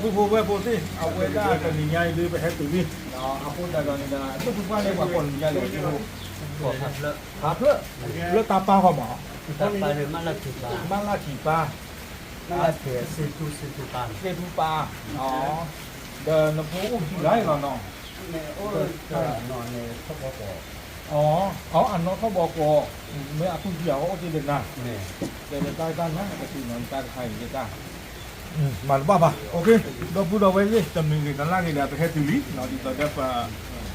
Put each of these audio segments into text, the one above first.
ပုၢ်ဖိဝဲၢ်ဖိသ့ၣ် အဝဲဒၣ်တနံၤညါအံၤဒုး ပဟဲတုၤလံ, အဃိသတးဒီးန့ၣ်ဒီး ဒိၣ်ဖုပှၢ်န့ၣ် ပှၤကိးနံၤညါလဲၣ်, ဖးဖျၢၣ်, လၢတၢ်ပၢ်ဃီမး, မၢလၢ်ထံးပၢ်, သ့ၣ်ထူပၢ်, ဒီးနဖိအိၣ်ခံဂၤအံၤလီၤနီၤ, အနီၢ်ထီၣ်ဘီကီး, မ့ၢ်အသူၣ်ကံၢ်အီၤအိၣ်တ့ၢ်ဒီးနၤ, တဲလၢတၢ်တၢ်နါကသ့ၣ်နီၤ တၢ်တခါအံၤယတၢ် မၤတဘၣ်ဘၣ်, ဒီပုၢ်ဒီဝဲၢ်သ့ၣ် တမံၤဂ့ၤတလါဂ့ၤဒီး ပဟဲတုၤလံနီၤ, ဒ်သိးဒီးပ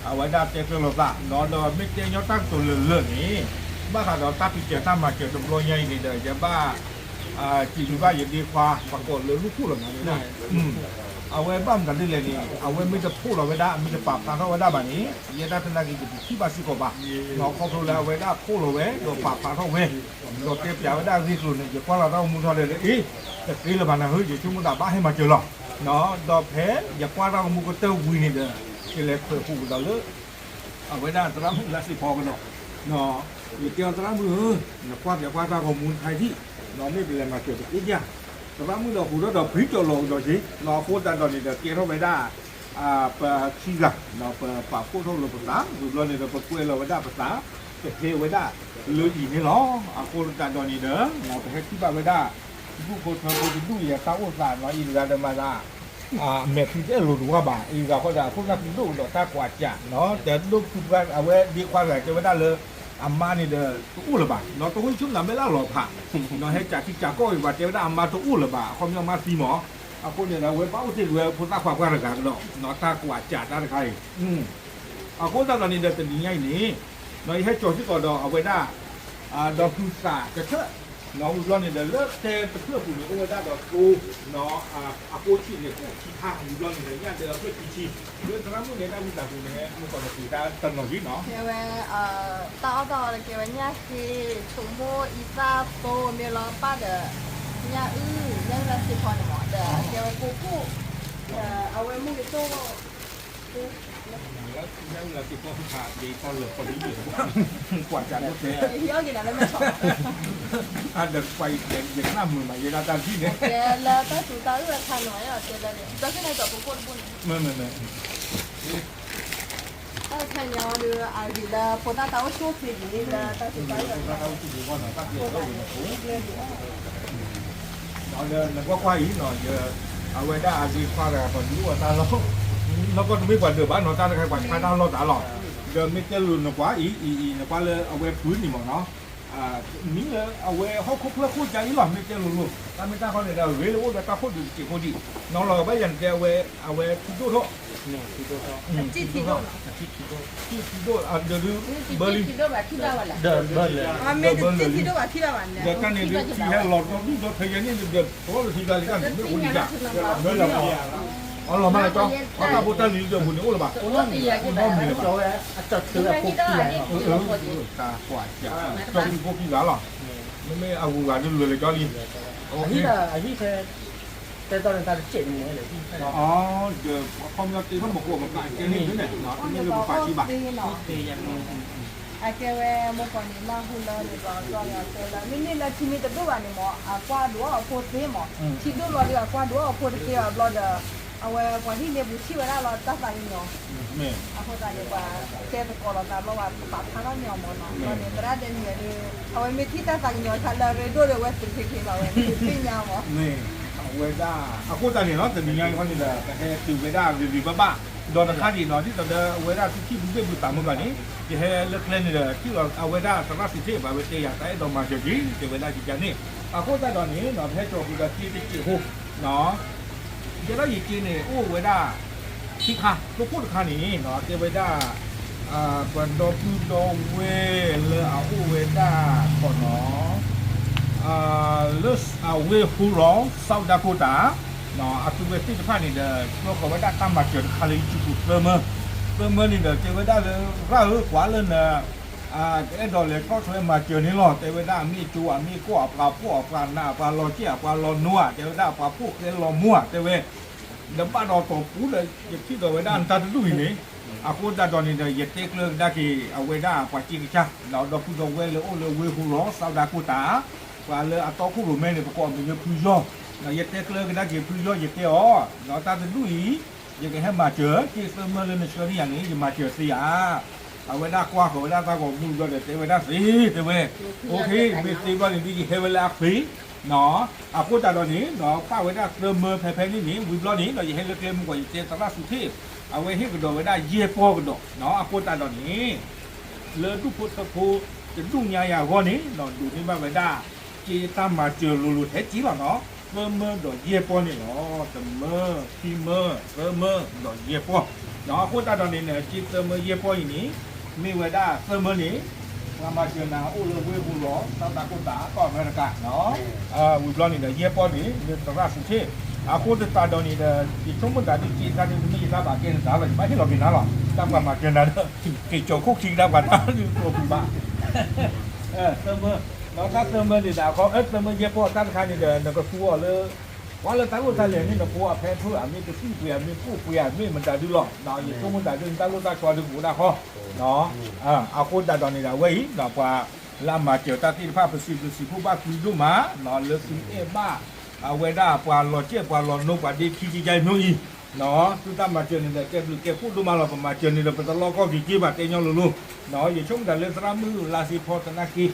အဝဲဒၣ်တဲကျၢၤလိာ်သးနီၤ, ဒီးမ့ၢ်တဲညီတၢ်ကတိၤလၢာ်လၢာ်န့ၣ် ဘၣ်ဃးဒီးတၢ်ပံၤစၢၤတၢ်မၤစၢၤတဘျီညါအံၤန့ၣ်ဒီး ယဘၣ် စံးဘျုးဘၣ်ယဒ့ခွါ ပှၤကိးလၢလူၢ်ခိၣ်လီၤနီၤ, အဝဲဘၣ်မတၤဒ်လဲၣ်န့ၣ် အဝဲမ့ၢ်တဖှိၣ်လီၤဝဲဒၣ် အမ့ၢ်တပာ်ဖျါထီၣ်ဝဲဒၣ်ဘၣ်န့ၣ် ယဲဒၣ်တနာ်က့ၤ ယတထံၣ်ဘၣ်စ့ၢ်ကီးဘၣ်, ခီဖျိလၢအဝဲဒၣ်ဖှိၣ်လီၤဝဲ ဒီးပာ်ဖျါထီၣ်ဝဲ ဒီးတဲပျးဝဲဒၣ်အဂ့ၢ်အကျိၤန့ၣ် ယကွၢ်လီၤတၢ်အိၣ်မူထီၣ်ဒီး အ့ တသ့လၢၤဘၣ်နၤဧၢ, ယဆိကမိၣ်သးဘၣ်ဟဲမၤစၢၤလီၤ, ဒီးဖဲယကွၢ်တၢ်အိၣ်မူကတၢၢ်ဝံၤန့ၣ်ဒီး ယလဲၤခွဲးဟူးကဒီးလၢ အဝဲဒၣ်သရၣ်မုၣ်လၢစ့ဖီကဒီး, ယတဲအီၤ သရၣ်မုၣ်ဧၢ, နကွၢ်ပျးကွၢ်တၢ်ဂီၤမူတခါထံၣ်, မ့ၢ်ပလဲၤမၤစၢၤပသ့ဧါ, သရၣ်မုၣ်ဒီးဟူးထီၣ်ဒီးဖံးကၠီၤလီၤကဒီးက့ၤ, အဃိသတးဒီးန့ၣ်ဒီး ကဲထီၣ်ဝဲဒၣ် ပခံဂၤ, ပပာ်ဖှိၣ်ထီၣ်လိာ်ပသး, ဝံၤဘျီန့ၣ်ဒီး ပကွဲးလီၤဝဲဒၣ်ပသး, ပဟဲဝဲဒၣ်လၢအံၤန့ၣ်လီၤ. အဃိသတးဒီးန့ၣ်ဒီး ပဟဲထံၣ်ဘၣ်ဝဲဒၣ် ဒူၣ်ဖိထၢဖိတဒူၣ်အံၤ တၢ်အိၣ်သးနီၤ အံၤတဂၤဒီးမၤသး အမဲာ်ချံတအဲၣ်လိာ်တဝၢ်ဘၣ်, အံၤတဂၤဃီဒီး အခိၣ်သၣ်ချံဒိၣ်ကဒီးတၢ်ကွၢ်စးနီၤ, တဲဒိၣ်ဖုပှၢ် အဝဲဒ့ခွါတဂၤတဲဝဲဒၣ်လၢ အမါန့ၣ်ဒီး တအိၣ်လၢၤဘၣ်, ဒီးတဝံၣ်ဆူၣ်နၤမဲၣ်လၢအလီၤဖး, ဒီးဟဲကးထံကးကီၢ်အံၤ ပှၤတဲဝဲဒၣ်အမါတအိၣ်လၢၤဘၣ်, အခီပညီမါသံမး, အဃိန့ၣ်ဒီး အဝဲဘၣ်အိၣ်တ့ၢ်က့ၤဝဲဖိသၣ်ခွါပှၢ်တဂၤကဒီး, တၢ်ကွၢ်စးတၢ်တခါအံၤ, အဃိသတးဒီးန့ၣ်ဒီး တနံၤညါအံၤန့ၣ် ယဟဲကၠီၤစ့ၢ်ကီးဒီးအဝဲဒၣ် ဒီးဖုသးကထၢၣ်, ဝံၤဘျီန့ၣ်ဒီး လၢတဲတဖျၢၣ်ပူၤန့ၣ် အိၣ်ဝဲဒၣ်ဒီးသိ, အကိးဆံးန့ၣ် အိၣ်ခံခါ, ဝံၤဘျီန့ၣ်ဒီး ညၣ်ဒၢအဖျၢၣ်ခံဆံ, လၢသရၣ်မုၣ်န့ၣ် တၢ်မုၢ်သးပူၤန့ၣ် မုၢ်ကီၢ်န့ၣ် ပှ့ၤတၢ်တနီၤက့နီၤ, ကဲဝဲ တၢ်အီၣ်တၢ်အီကဲဝဲ ညၣ်ဃ့, ဆိမိၣ်, အံသၣ်, သိ, မ့ၢ်လီၤပၢ်ဒီး ညၣ်အုၣ်, ညၣ်အုၣ်လၢစ့ဖီန့ၣ်မး ဒီးကဲဝဲကိၢ်ကိၢ်, ဒီးအဝဲမုၢ်ကတိၢ် ညၣ်အုၣ်လၢစ့ဖီတခါ ယကွၢ်လၢာ်ပှၤဒ်န့ၣ်, ကွၢ်စးဒိၣ်တဲ, ယဟံးအီၣ်က့ၤနၤလၢမဲာ်ထီၣ်, ဒီးကွၢ်ယကနၣ်မုာ်မး ယဲဒၣ်တၢ်ထံၣ်န့ၣ်, ကဲလၢတၢ်စူၤတၢ်အုၣ်အခါန့ၣ်မး ယတဲလၢန့ၣ် ဒီးသ့ၣ်န့ၣ် ဒီးဖိကိၢ်တဘိန့ၣ် မ့ၢ်မ့ၢ်မ့ၢ် တၢ်တခါညါဒီး အဂ့ၤလၢဖိသၣ်တၢ်အိၣ်ဆူၣ်ချ့ဂ့ၤ လၢတၢ်စူၤတၢ်အုၣ် ဒီးနကွၢ်ကွၢ်အံၤနီၤ အဝဲဒၣ်အဂ့ၤခွါတဂၤ ပှၤဒုးအိၣ်အတၢ်လီၢ်, နီၢ်ကီၢ်တမ့ၢ်ပှၤဒၢးဘၣ်နီၤ တၢ်တခါပှၤဆါတၢ်လီၢ်တၢ်လီၢ်, ဒီးမ့ၢ်တဲလိၤနကွၢ်အံၤ အံၤအံၤ နကွၢ်လၢအဝဲဖုန့ၣ်မးနီၤ, မ့ၢ်လၢအဝဲဟီၣ်ခိၣ်ဖျၢၣ်ခိၣ်ကါအံၤလီၤ မ့ၢ်တဲလိၤလိၤ တၢ်မ့ၢ်တၢ်ခီန့ၣ်ဒီး ဂ့ၤလၢအိၣ်ဒီးတၢ်ခိၣ်ဒုးတစဲးဖိဒံး, နီၤလီၤဘၣ်ယၤန့ၣ်တဲအဝဲ အဝဲထံဒိၣ်ထီၣ် ထံဒိၣ် ထံဒိၣ် ဒီးဒုး ဘၢလံ ဒီးတၢ်န့ၣ်ဒုး ထံဟဲလီၤဒီဒူၣ်ဒီထၢယဲန့ၣ်ဒီး တြီလၢထံဂၤလံတၢ်န့ၣ် မ့ၢ်အိၣ်လံယၤ လၢလၢ အလီၤမၢ်လၢကၠီ အတၢ်ဖိတၢ်လံၤဒီးပူၤန့ၣ်အိၣ်လၢၤဘၣ် မ့ၢ်လၢၤဘၣ် တၢ်ကွၢ်စး ကၠီဖံဖိခံဂၤလီၤ မ့မ့ၢ်အဂုၤဂၤဒုးလၢာ်လၢကၠီလံ အဟံၣ် တဲတီန့ၣ်တၢ်တစဲးန့ၣ်မ့ၢ်လၢ ဒီးခီပညီတ့ထီၣ်မကိးမကးကဲန့ၣ်ဒ်န့ၣ် တမ့ၢ်လၢပပာ်စံးဘၣ် အကဲဝဲမိၢ်ပှၢ်န့ၣ် မၢ်ဟူလၢန့ၣ်ဒီး ကၠီန့ၣ်အကဲလၢ မ့မ့ၢ်လၢထံမ့ၢ်တဒိၣ်ဘၣ်န့ၣ်မး အကွၢ်ဒိးအီၣ်အဖိသ့မး ထံဒိၣ်လီၤဒီးအကွၢ်ဒိးအီၣ်အဖိတသ့ဘၣ်ဘျီဒီး အဝဲပှၤဟံၣ်န့ၣ်ပူၤထံၣ်ဝဲဒၣ်လီၤတၢ်သးကညီၤ အဃိသတးန့ၣ် ပှၤတဲသကိးလီၤသးဘျီ ပှၤပာ်ဖျါထီၣ်န့ၢ်အီၤမးနီၤ ဘျီန့ၣ် သရၣ်ဒဲးနံၤန့ၣ် အဝဲမ့ၢ်ထံၣ်တၢ်သးကညီၤခါလၢအရ့ဒိၣ်ဒီး အဝဲသုးခ့ခ့လီၤဝဲ သ့ၣ်ညါမး အဝဲဒၣ် အဃိသတးန့ၣ်လီၤ တနံၤညါအံၤခီန့ၣ်ဒီး ပဟဲတုၤဝဲဒၣ်ဂ့ၤဂ့ၤဘၣ်ဘၣ် ဒီးတခါဒံးနီၤ ဒ်သိးဒီးအဝဲဒၣ်သုထံၣ်ဘုဘ့ၣ်ဘုသးမုၢ်ဂီၤန့ၣ် ယဟဲလၢကျဲန့ၣ်ဒီး ထံၣ်လီၤအဝဲဒၣ်သရၣ်စံးထ့ၣ် ဘၣ်ဝဲတဲယၤ တၢ်အဲၣ်ဒိးမၤစၢၤက့ၤ တဲဝဲဒၣ်ယကန့ၣ် အဃိသတးဒီးန့ၣ် ပဟဲကၠီၤဃုာ်ဒီးက့တစဲးဖိ ယဲဒၣ်ယက့န့ၣ် အိၣ်ဝဲဒၣ် ခံခါ တိခိၣ်တခါန့ၣ် တဲဝဲဒၣ် ပဒီပုၢ်ဒီဝဲၢ်လၢအအိၣ်ဝဲဒၣ်ခီနီၤ လၢအဝ့ၢ်ဟူရီ South Dakota အသုဝဲသ့ၣ်တဖၣ်န့ၣ်ဒီး ဆှၢဃီၤဝဲဒၣ်တၢ်မၤစၢၤတခါလၢယစုပူၤသၢမၢ သၢမၢန့ၣ်ဒီး တဲဝဲဒၣ်လၢ ရၣ်ဧၢ ကွၢ်လၢန အဲၣ်ဒိးလဲၤထီၣ်ထွဲမၤစၢၤန့ၣ်လီၤ တဲဝဲဒၣ် အမ့ၢ်ကၠိအမ့ၢ်ကီၢ် အပှၤဖှီၣ်အပှၤနး အပှၤလီၤစဲၣ် အပှၤလီၤနိ တဲဝဲဒၣ် အပှၤဖှီၣ်ဃဲလီၤမူ တဲဝဲ ဒီးဘၣ်ဒီးတီၤပူၤဒီး ယထံၣ်ဒီးဝဲဒၣ်နတၢ်တဒူၣ်အံၤန့ၣ် အဃိသတးဒီးန့ၣ်ဒီး ယတဲကျၢၤကဒါက့ၤ အဝဲဒၣ်ပှၤစ့ကစၢ် ဒီပုၢ်ဒီဝဲၢ်လၢအိၣ်လၢဝ့ၢ်ဟူရီ South Dakota ပှၤလၢအတီခိၣ်ရိၣ်မဲန့ၣ် ပကိးအမံၤလၢဖုယီၢ် ယတဲကျၢၤကဒါက့ၤဖုယီၢ် ယတဲအီၤ, တၢ်တဒူၣ်အံၤ ယကဟဲမၤစၢၤ က့သၢမၢလၢနဆှၢန့ၢ်ယၤန့ၣ် ယမၤစၢၤသ့ဧါ. အဝဲဒၣ်ကွၢ်ဃီၤဝဲဒၣ်သးဂီၤမူဘျီဒီးတဲဝဲဒၣ်သ့ တဲဝဲ, OK, မ့ၢ်သ့ဘျီန့ၣ်ဒ်ယဟဲဝဲလၢအဃ့ အဃိသတးဒီးန့ၣ် ပာ်ဝဲဒၣ်သၢမၢဖဲဖဲန့ၣ်န့ၣ် ဝံၤဘျီန့ၣ်ဒီး ယဟဲလၢကျဲမုၢ်ကီး ယတဲသရၣ်သူထ့ၣ် အဝဲဟ့ၣ်ကဒီးဝဲဒၣ်ယဲၢ်ပီၢ်ကဒီး, အဃိသတးဒီးန့ၣ် လၢဒူၣ်ဖိထၢဖိတဒူၣ်ညါယၤအဂီၢ်န့ၣ် ဒိးန့ၢ်ဘၣ်ဝဲဒၣ် က့တၢ်မၤစၢၤလိၤလိၤထဲက့လီၤနီၤ, သၢမၢဒီးယဲၢ်ပီၢ်န့ၣ်လီၤ. တမၢ, ခံမၢ, သၢမၢ, ဒီးယဲၢ်ပီၢ်, အဃိသတးဒီးန့ၣ် က့သၢမၢယဲၢ်ပီၢ်အံၤန့ၣ် မ့ၢ်ဝဲဒၣ်သၢမၢန့ၣ် ပှၤမၤစၢၤနၤအိၣ်လၢဝ့ၢ်ပူၤလီၤ South Dakota ကီၢ်အမဲရကၤ, ဝံၤဘျီန့ၣ်ဒီး ယဲၢ်ပီၢ်န့ၣ် မ့ၢ်သရၣ်သူထ့ၣ်, အဃိသတးဒီးန့ၣ်ဒီး ယဆိကမိၣ်တၢ်ဒ်က့တၢ်န့ၣ် တမ့ၢ်ယတၢ်ဘၣ်ကဲနတၢ်လီၤ ယဘၣ်ဟ့ၣ်လီၤက့ၤနၤလီၤ, တၢ်ပှၤမၤစၢၤနၤဒီး က့ၤကၠီၤခိၣ်ခံကဒါပှၤတၢ်န့ၣ် ကျိၤပူၤဘၣ် သၢမၢ, ဒီးတၢ်သၢမၢန့ၣ်ဒီး အခီ သၢမၢယဲၢ်ပီၢ်တၢ်တခါန့ၣ်ဒီး နကသူအီၤလၢ ပှၤလၢတၢ်လိၣ်တၢ်လဲၤန့ၣ် နဖိအဖဲဖုအမ့ၢ်ကသံၣ်ပှ့ၤအမ့ၢ်ကိၣ်ပှ့ၤအမ့ၢ်မတၤဒုလီၤ, ယဆိကမိၣ်တၢ်ဒ်န့ၣ် တၢ်လိၣ်တၢ်ဆီဒုကအိၣ်ဒၣ်ဃီ, အဃိသတးဒီးန့ၣ်ဒီး အဝဲအံၤ ပှၤလၢအမၤစၢၤတၢ်သ့ၣ်တဖၣ် ပစံးဘျုးစံးဖှိၣ်ဘၣ်သုဒိၣ်မး လၢသုအဲၣ်ဘၣ် အဝဲဒၣ်ပှၤလီၤစဲၣ်ပှၤလီၤနိပှၤဒ့ခံကယါမ့ၢ်အံၤ သုတၢ်မၤစၢၤန့ၣ်ဒီး ကဲဘျုးကဲဖှိၣ်ဒိၣ်မးလီၤ, ပမၤစၢၤန့ၣ်ဒီး ပတလီၢ်ကီၢ်က့ၤက့ဘၣ်တဲညီလိၤလိၤ, ယဆိကမိၣ်တၢ်လၢသရၣ်မုၣ်လါစ့ဖီတနာ်က့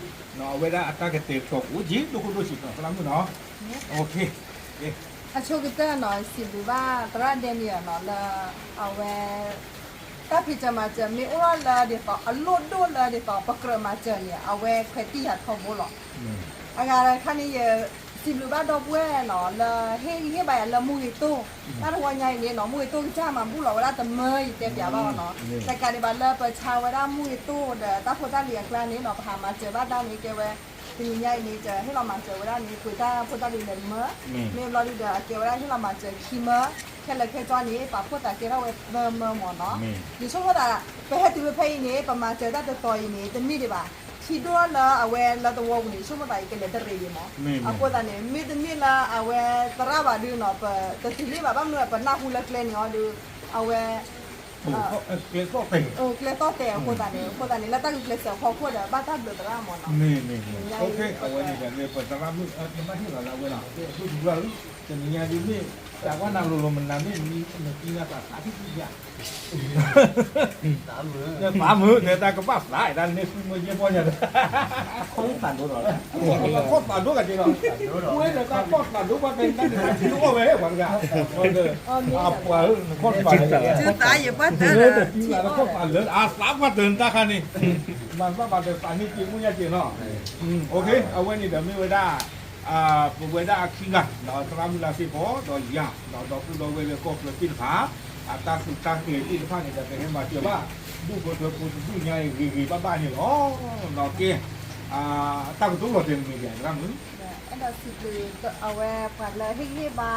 အဝဲဒၣ်အတၢ်ကတဲာ်ကတီၤကအိၣ်က့ၤဒိၣ်ခိၣ်ဒိၣ်ဆံးနီၤ သရၣ်မုၣ်နီၤ, အဆိကတၢၢ်နီၤ စံးဘျုးဘၣ်သရၣ်ဒဲနံၣ်အၤနီၤ လၢ အဝဲ တၢ်ဖံးစၢၤမၤစၢၤ မ့ၢ်အိၣ်ထီၣ်လၢဒ်သိး အလိၣ်ဒိၣ်လၢဒ်သိး ပကြၢးမၤစၢၤန့ၣ် အဝဲခွဲးတံၢ်ယၤထီဘိလီၤ. အဂၤတခါန့ၣ် ယစံးဘျုးဘၣ်ဒီပုၢ်ဝဲၢ်နီၤ လၢဟ့ၣ်ဂံၢ်ဟ့ၣ်ဘါယၤလၢမူဂ့ၤတိၢ်, တၢ်တဝီညါအံၤန့ၣ်နီၤ မူဂ့ၤတိၢ်ကစၢ်မၤဘူၣ်လီၤဝဲဒၣ်တမၢအံၤတဲပျးဘၣ်အီၤနီၤ, တကးဒံးဘၣ်လၢပဆါဝဲဒၣ်မူဂ့ၤတိၢ်ဒီးတၢ်ဖိတၢ်လံၤအကျါန့ၣ်နီၤ ပဟးမၤစၢၤဘၣ်တၢ်န့ၣ် ကဲဝဲ တနံၤညါအံၤန့ၣ် ယဟ့ၣ်လီၤမၤစၢၤဝဲဒၣ်န့ၣ် ပှ့ၤတၢ်ဖိတၢ်လံၤလဲၤတမၢ, မ့ၢ်ဘျီဒုဒီး အကဲဝဲဒၣ်ဟ့ၣ်လီၤမၤစၢၤခံမၢ, ခဲလၢာ်ခဲဆ့န့ၣ် ပာ်ဖှိၣ်သးကဲထီၣ်ဝဲသၢမၢမ့ၢ်နီၤ, ယဆိကမိၣ်သး ပဟဲတုၤလၢဖဲအံၤန့ၣ် ပမၤစၢၤတၢ်တတီၤအံၤန့ၣ် တမ့ၢ်ဒံးဘၣ်, ထံဒိၣ်လၢအဝဲလၢသဝီပူၤန့ၣ် ယဆိကမိၣ်သးအံၤကလဲၤတရံးဒံးမ့ၢ်, အဃိသတးန့ၣ် မ့တမ့ၢ်လၢအဝဲသရၣ်ဘၣ်ဒုနီၤ ပတတုၤန့ၢ်ဘၣ် ဘၣ်မနုၤပနၢ်ဟူလၢကျဲန့ၣ်အီၤဒု အဝဲ ကျဲသီၣ်တဲာ်, ကျဲသီၣ်တဲာ်အဃိသတးန့ၣ် အဃိသတးန့ၣ် လၢတၢ်ဂုာ်ကျဲးစၢးအဖီခိၣ်ဒီး ဘၣ်တၢ်ဘျုးသရၣ်မ့ၢ်နီၤ, အဝဲန့ၣ်ဒီး ပသရၣ်မုၣ် နဘၣ်ဟ့ၣ်လီၤလၢအဝဲလီၤ, တနံၤညါဒ်မ့ၢ် တၢ်ကွၢ်နၤလိၤလိၤမနၤမ့ၢ် နသံနသးသးထံၣ်ထံၣ်ယါ သးမုာ် နတၢ်ကဘၣ်သး တၢ်န့ၣ်သူမ့ၢ်ယဲၢ်ပီၢ်ညါဒီး ခီၣ်သးဒိကဒီး ဝဲဒီးတၢ်ခီၣ်သးဒိပှၤတဲတၢ်န့ၣ် တၢ်ထံၣ်အီၣ်ဝဲပှၤတဂၤ အပှၤဧၢ နခီၣ်သးဒိ တသံလၢနခီၣ်သးလၢ အသးပှၤတၢၢ်နတၢ်ခါန့ၣ် မၤဘၣ်ဘၣ်ဒီးသးန့ၣ်က့ၤမူညါက့ၤနီၤ အဝဲန့ၣ်ဒီးမ့ၢ်ဝဲဒၣ် ပဝဲဒၣ်အခံဂၤ သရၣ်မုၣ်လါစ့ဖီ ဒီးယၤ ဒီးဒီပုၢ်ဒီဝဲၢ်လၢကီၢ်ချၢသ့ၣ်တဖၣ် အတၢ်သူၣ်တၢ်ကျဲၤသ့ၣ်တဖၣ်န့ၣ်ဒီး ပဟဲမၤစၢၤဘၣ် ဒူၣ်ဖိထၢဖိတဒူၣ်ညါအံၤဂ့ၤဂ့ၤဘၣ်ဘၣ်န့ၣ်လီၤ. ဒီးကဲ တၢ်ကတိၤလီၤတဲာ်မ့ၢ်ဒ်သရၣ်မုၣ် အဲၣ်ဒိးစံးဘျုးအဝဲပှၤလၢဟ့ၣ်ဂံၢ်ဟ့ၣ်ဘါ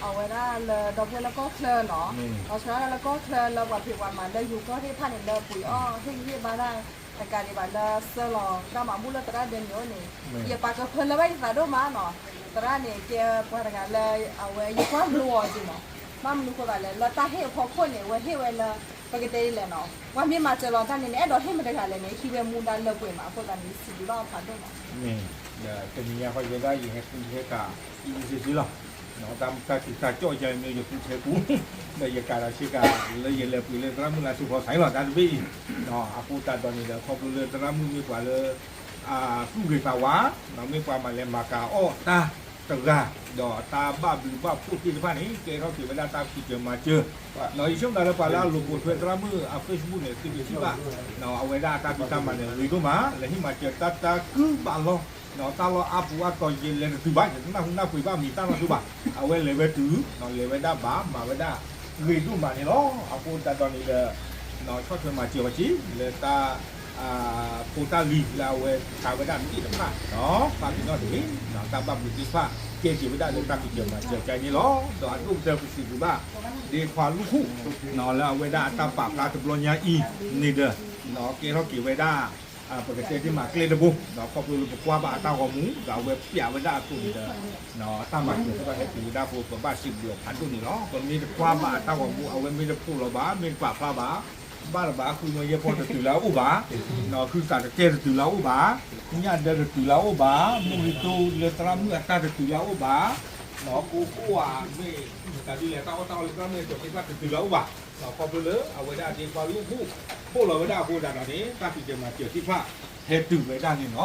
အဝဲဒၣ်လၢဒီပုၢ်ဝဲၢ်လၢကီၢ်ချၢနီၤ, ဒီးဆၢဒၣ်လၢကီၢ်ချၢလၢပှၤဖံးပှၤမၤလၢယိၤကီၢ်သ့ၣ်တဖၣ်န့ၣ် လၢပှ့ၤအီၣ်ဟ့ၣ်ဂံၢ်ဟ့ၣ်ဘါဒၣ် တကးဒံးဘၣ်လၢဆှၢလီၤတၢ်မၤဘူၣ်လၢသရၣ်ဒဲနံၣ်အအိၣ်န့ၣ် ယပာ်ကဖၢလၢဘၣ်ယသးဒိၣ်မးနီၤ, သရၣ်န့ၣ်ကဲပှၤတဂၤလၢ အဝဲယကွၢ်လိအီၤက့ၤနီၤ, ဘၣ်မနုၤအဃိသတးလဲၣ် လၢတၢ်ဟ့ၣ်အဖီခိၣ်န့ၣ် အဝဲဟ့ၣ်ဝဲလၢ ပကတဲဒ်လဲၣ်နီၤ, ပှၤမ့ၢ်မၤစၢၤလီၤတၢ်န့ၣ်န့ၣ် အဲၣ်ဒိးဟ့ၣ်မတၤတဂၤလဲၣ်န့ၣ် ဟံးဝဲမူဒါလၢပှဲၤမး အဃိသတးန့ၣ် စံးဘျုးဘၣ်အဖးဒိၣ်မး မ့ၢ် ဒီးတနံၤညါဃီယဲဒၣ်ယဟဲကူဟဲကၤ အံၤစ့စ့လီၤ, တၢ်မုာ်တၢ်ခုၣ်တၢ်ကၠီၣ်ယါမ့ၢ်ယကူထဲကူ ဒီးယကၤဒီးဆ့ကၤ လၢယလဲၤပှ့ၤလၢသရၣ်မုၣ်လါစ့ဖီစဲလီၤ တၢ်တဘ့ၣ်အံၤ, အဃိသတးဒီးန့ၣ်ဒီး ခီဖျိလၢသရၣ်မုၣ်မ့ၢ်ပှၤလၢ သူၣ်ဂ့ၤသးဝါ, မ့ၢ်ပှၤမၤလဲၤမၤကၤအီၣ်တၢ်တဂၤ, ဒီးတၢ်ဘၣ်ဘျုးဘၣ်ဖှိၣ်သ့ၣ်တဖၣ်န့ၣ် ကဲထီၣ်က့ၤဝဲဒၣ်တၢ်ဖံးစၢၤမၤစၢၤ, ယဆိကမိၣ်လၢပှၤလၢအလိာ်ပိာ်ထွဲသရၣ်မုၣ်အ Facebook န့ၣ် သုကထံၣ်ဘၣ်, အဝဲဒၣ်အတၢ်ဖံးတၢ်မၤန့ၣ်ဂ့ၤဒိၣ်မး လဲၤဟ့ၣ်မၤစၢၤတၢ်တၢ်ကုဘၣ်လီၤ, တၢ်လီၢ်အါပူၤအါတီၤယလဲၤတတုၤဘၣ် ယတနၢ်ဟူနၢ်ပှ့ၤဘၣ်မံၤတၢ်နီတဒိၣ်ဘၣ်, အဝဲလဲၤဝဲတုၤ, လဲၤဝဲဒၣ်ဘၣ်မၤဝဲဒၣ်ဂ့ၤဒိၣ်မးန့ၣ်လီၤ, အဃိသတးဒီးန့ၣ်ဒီး ဆီၣ်ထွဲမၤစၢၤအီၤက့ၤ လၢတၢ် ဖိတၢ်လံၤလၢအဝဲခးဝဲဒၣ်သ့ၣ်တဖၣ်, ပာ်ပနီၣ်တဂ့ၤ, တၢ်ဘၣ်ဘျုးသ့ၣ်တဖၣ် ကဲက့ၤဝဲဒၣ်လၢတၢ်ဖံးစၢၤမၤစၢၤကါန့ၣ်လီၤ, ဒီးအဒိၣ်ကတၢၢ်ပစံးဘျုးဘၣ် ဒ့ခွါလူၢ်ခိၣ်, လၢအဝဲဒၣ်အတၢ်ပာ်ဖျါတဘျီညါအံၤန့ၣ်ဒီး, ကဲထီၣ်က့ၤဝဲဒၣ် ပကတဲဒ်မးကျဲတဘိ, ခီဖျိလၢပကွၢ်ဘၣ်အတၢ်ဂီၤမူ ဒီးအဝဲပျးဝဲဒၣ်အသိးန့ၣ်ဒီး, တၢ်မၤစၢၤသ့ၣ်တဖၣ်ဟဲက့ၤဝဲဒၣ်အဃိ ပဘၣ်စံးဘျုးအီၤဖးဒိၣ်န့ၣ်လီၤ, ပမ့ၢ်တကွၢ်ဘၣ်အတၢ်ဂီၤမူ အဝဲမ့ၢ်တဖှိၣ်လီၤဘၣ် မ့ၢ်တပာ်ဖျါဘၣ်, ဘၣ်လၢၤဘၣ် ဃုမၢယဲၢ်ပီၢ်တတုၤလၢအအိၣ်ဘၣ်, ဃုသးတကဲတတုၤလၢအအိၣ်ဘၣ်, ညၣ်ဒၢတတုၤလၢအအိၣ်ဘၣ်, မူဂံၢ်တိၢ်လၢသရၣ်မုၣ်အတၢ်တတုၤလၢအအိၣ်ဘၣ်, ကိးကိးဧါမ့ၢ် တၢ်ဒ်လဲၣ် တၢ်အီၣ်တၢ်အီလၢကျါမ့ၢ် ကၠီၤသ့ၣ်တဖၣ်တတုၤလၢအအိၣ်ဘၣ်, ခီဖျိလၢအဝဲဒၣ်ဒ်ပှၤလူၤဘူၣ် ပိၢ်လီၤဝဲဒၣ်အဃိသတးဒီးန့ၣ် တၢ်ဖံးစၢၤမၤစၢၤသ့ၣ်တဖၣ် ဟဲတုၤဝဲဒၣ်န့ၣ်လီ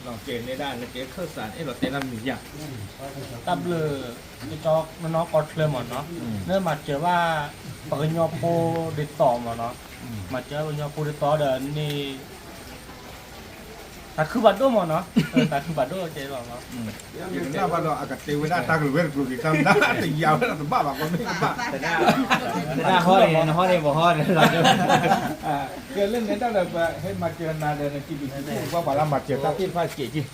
ၤ. ကဲနဲဒၣ်နကဲခၢၣ်စး အဲၣ်ဒိးတဲတၢ်မံၤယါ တၢ်ဘျုး ဒ်သိးနီၢ်နီၢ်ကီၢ်ချၢမ့ၢ်နီၤ, လၢမၤစၢၤဘၣ် ပှၤကညီဖိဒ်သိးမ့ၢ်နီၤ, မၤစၢၤပှၤကညီဖိဒ်သိးဒီးန့ၣ် တၢ်ခုဘၣ်ဒိၣ်မ့ၢ်နီၤ, တၢ်ခုဘၣ်ဒိၣ်ကဲလီၤနီၤ, ယကနၣ်ဘၣ်ဒီးအကတဲဝဲဒၣ်တၢ်ကလုၢ်ဝဲတကျိၤက့ၤတၢ်မတၤတယၤဝဲဒၣ်တဘၣ်ဘၣ် ပှၤမ့ၢ်ကဘၣ် တဒၣ်ဟီန့ၣ် နဟီန့ၣ် ပဟီန့ၣ်လီၤ, ကဲလၢနဲဒၣ်ဒီး ပဟဲမၤစၢၤနၤဒီး နစံးဘျုးစံးဖှိၣ်ပှၤပှၤလၢမၤစၢၤတၢ်သ့ၣ်တဖၣ်စဲးက့ၤ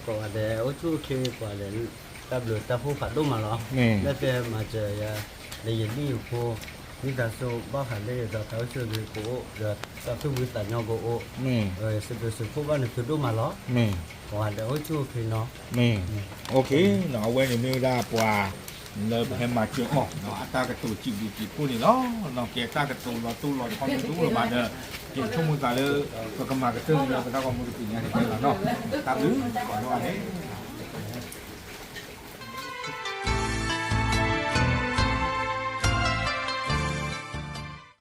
ကိးဂၤဒဲး အိၣ်ဆူၣ်အိၣ်ချ့ကိးဂၤဒဲး တၢ်ဘျုးတၢ်ဖှိၣ်ဖးဒိၣ်မးလီၤ. လၢပမၤစၢၤယၤ လၢယလံၣ်ယဖိ ဝံသးစူၤ ဘၣ်ဃးလၢယဒီးတၢ်အိၣ်ဆူၣ်အိၣ်ချ့ကအိၣ် ဒီးတၢ်သူၣ်ဖှံသးညီကအိၣ်, စံးဘျုးစံးဖှိၣ်ဘၣ်နသုဒိၣ်မးလီၤ. ကိးဂၤဒဲး အိၣ်ဆူၣ်အိၣ်ချ့နီၤ. မ့ၢ် အဝဲန့ၣ်မ့ၢ်ဝဲဒၣ်ပှၤ လၢပဟဲမၤစၢၤအီၤ အတၢ်ကတိၤစံးဘျုးစံးဖှိၣ်န့ၣ်လီၤ. ကဲတၢ်ကတိၤလီၤတိၢ်လီၤဆီမ့ၢ်တအိၣ်လၢၤဘၣ်ဒီး ကဲဆိကမိၣ်သးလၢ ပကမၤကတၢၢ်လၢပတၢ်ဂီၤမူတသ့ၣ်ညါန့ၣ်လီၤ. တၢ်ဘျုးကိးဂၤဒဲး